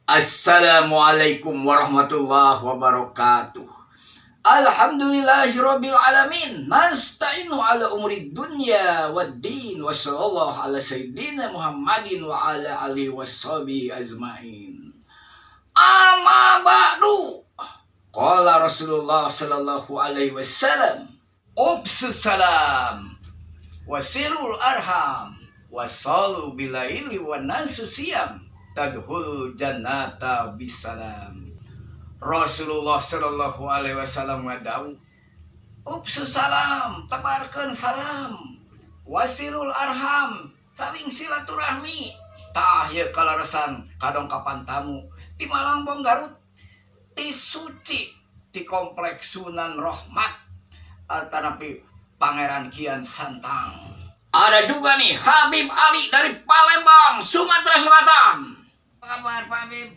Assalamualaikum warahmatullahi wabarakatuh. Alhamdulillahirabbil alamin. Nasta'inu ala umuri dunya waddin wa sallallahu ala sayyidina Muhammadin wa ala alihi washabihi ajmain. Amma ba'du. Qala Rasulullah sallallahu alaihi wasallam, Ufsus salam wasirul arham wasalu bilaili wa nasu siyam tadkhulul jannata bisalam. Rasulullah sallallahu alaihi wasallam ngadawuh, Ufsus salam, tebarkeun salam, wasilul arham, saling silaturahmi. Tah ieu kaleresan kadongkapan tamu ti Malangbong Garut, ti Suci, ti Kompleks Sunan Rohmat atanapi Pangeran Kian Santang. Ada juga nih Habib Ali dari Palembang, Sumatera Selatan. Apa kabar, Pak Habib?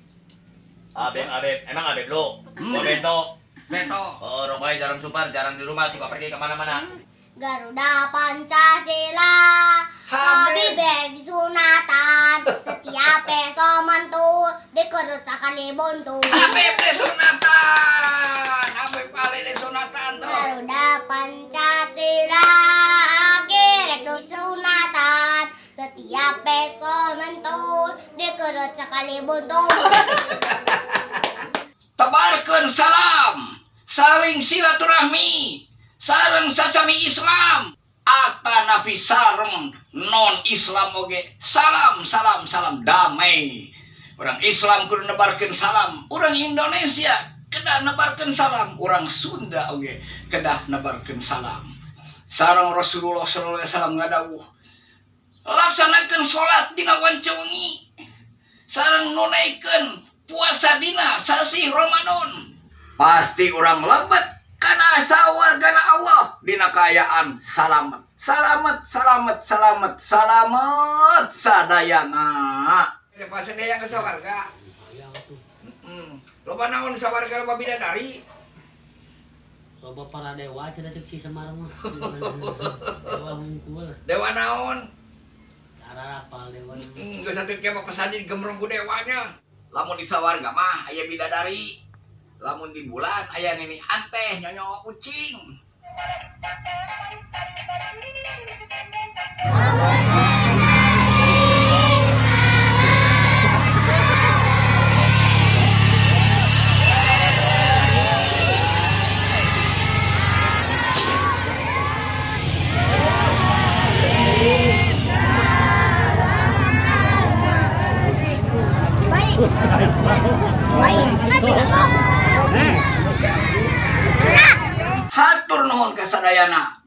Habib, Habib, emang Habib lu? Gua Bento. Beto. Oh, rokoknya jarang super, jarang di rumah, suka pergi kemana-mana. Garuda Pancasila, Habib. Habib disunatan, setiap peso mantul, dikerucakan di buntu. Habib disunatan. Habib Ali disunatan tuh. Garuda Pancasila, akhirnya disunatan, setiap peso mantul, dikerucakan di buntu. Tebarkeun salam, saling silaturahmi, sareng sasami Islam, atanapi sareng non Islam oge. Salam, salam, salam damai. Orang Islam kudu nebarkeun salam, orang Indonesia kedah nebarkeun salam, orang Sunda oge kedah nebarkeun salam. Sareng Rasulullah sallallahu alaihi wasallam ngadawuh, laksanakeun salat dina wanci wengi sareng nunaikan puasa dina sasih Ramadan, pasti orang lebet kana sawargana Allah dina kaayaan salamet, salamet, salamet, salamet, salamet sadayana. Pasti dia yang ke sawarga. Hayang tuh. Loba naon di sawarga? Loba bidadari. Loba para dewa cenah cek si Semar mah. Dewa hungkul. Dewa naon? Cara apal dewa. Geus satu kayak pesadi gemrong ku dewanya. Lamun di sawarga mah aya bidadari. Lamun di bulan aya nini anteh nyonyo kucing. Baik. Baik. Hatur nuhun kasadayana.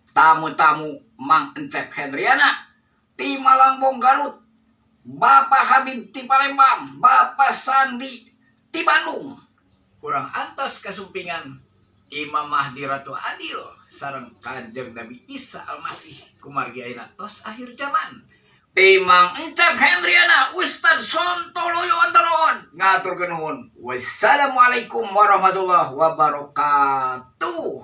Tamu-tamu Mang Encep Hendriana ti Malangbong Garut, Bapak Habib ti Palembang, Bapak Sandi ti Bandung. Kurang antos kasumpingan Imam Mahdi Ratu Adil sareng Kanjeng Nabi Isa Almasih kumargi ayeuna tos akhir zaman. Ti Mang Encep Hendriana, Ustad Sontoloyo Antaron ngaturkeun nuhun. Wassalamualaikum warahmatullahi wabarakatuh.